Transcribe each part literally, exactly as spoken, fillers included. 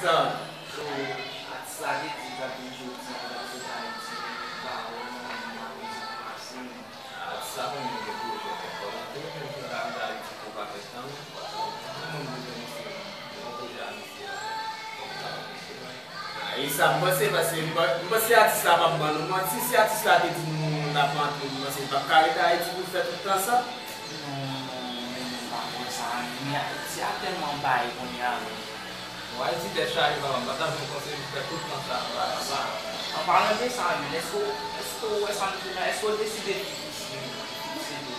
Tan, so, atis la te di l t ap vin jodi a, l ap sot Ayiti, men li pa wè mwen, men m pa konn sa k pase. Atis la konnen gen pwojè kèk kòman. Te gen pwojè avèk Ayiti pou pa fè tan, wi. Mwen menm mwen te misye, yon pwojè a misye, fòk m ta misye. A, e sa m panse, paske m pa- m panse atis la p ap ban nou manti. Si atis la te di nou l ap rantre, m panse l p ap ka rete Ayiti pou l fè tout tan sa. Non, non, men mwen pa kwè sa, men Ayiti a tèlman bay kounye a, men. Bon, Ayiti tèt chaje, papa, m pa ta vin konseye pou fè tout tan sa, pa, pa. An palan de sa, men, èske w, èske w wè sa m di la, èske w deside vin isi, men? Deside.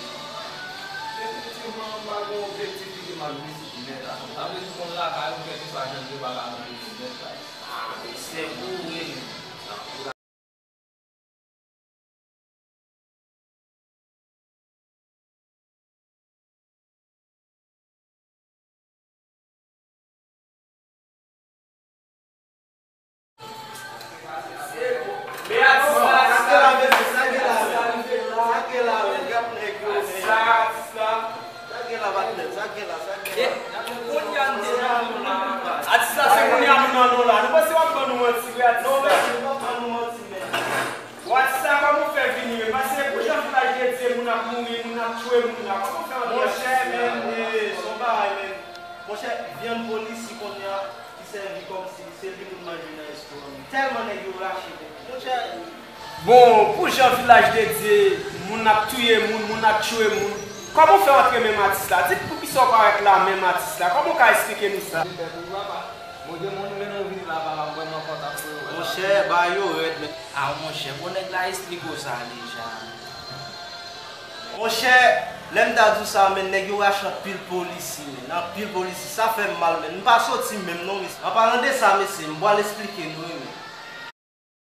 Efektivman, m pa gen objektif ki te m ap vin isi nèt la. Sa vle di konn lakay ou, kèlkeswa jan l ye, ou pa ka vin isi nèt la. Ah, men sè ou ye, men. Atis la, se kounye a moun an nou la. Nou panse w ap ban nou manti, wi, atis la. Bon, atis la, kòman w fè vini, wi? Paske pou jan Vilaj de Dye, moun ap mouri, moun ap tchwe moun la. Kòman w fè antre atis la? Monchè, men, e, se yon bagay, men. Monchè, vyann polis, kounye a, ki sèvi kòmsi se li moun manje nan restoran. Tèlman nèg yo rache, men. Monchè. Bon, pou jan Vilaj de Dye, moun ap touye moun, moun ap tchwe moun. Kòman w fè antre menm atis la? Di m poukisa w parèt la menm atis la? Kòman w ka esplike nou sa? Bondye, moun mennen w vini la, papa, m vrèman kontan pou ou. Monchè, bagay yo rèd, men. A, monchè, bon, nèg la esplike w sa deja. Monchè, lè m ta di w sa, men, nèg yo rache anpil polisi, men. Anpil polisi, sa fè m mal, men. M pa soti menm, non, mesye. An palan de sa, mesye, m pral esplike nou, wi, men.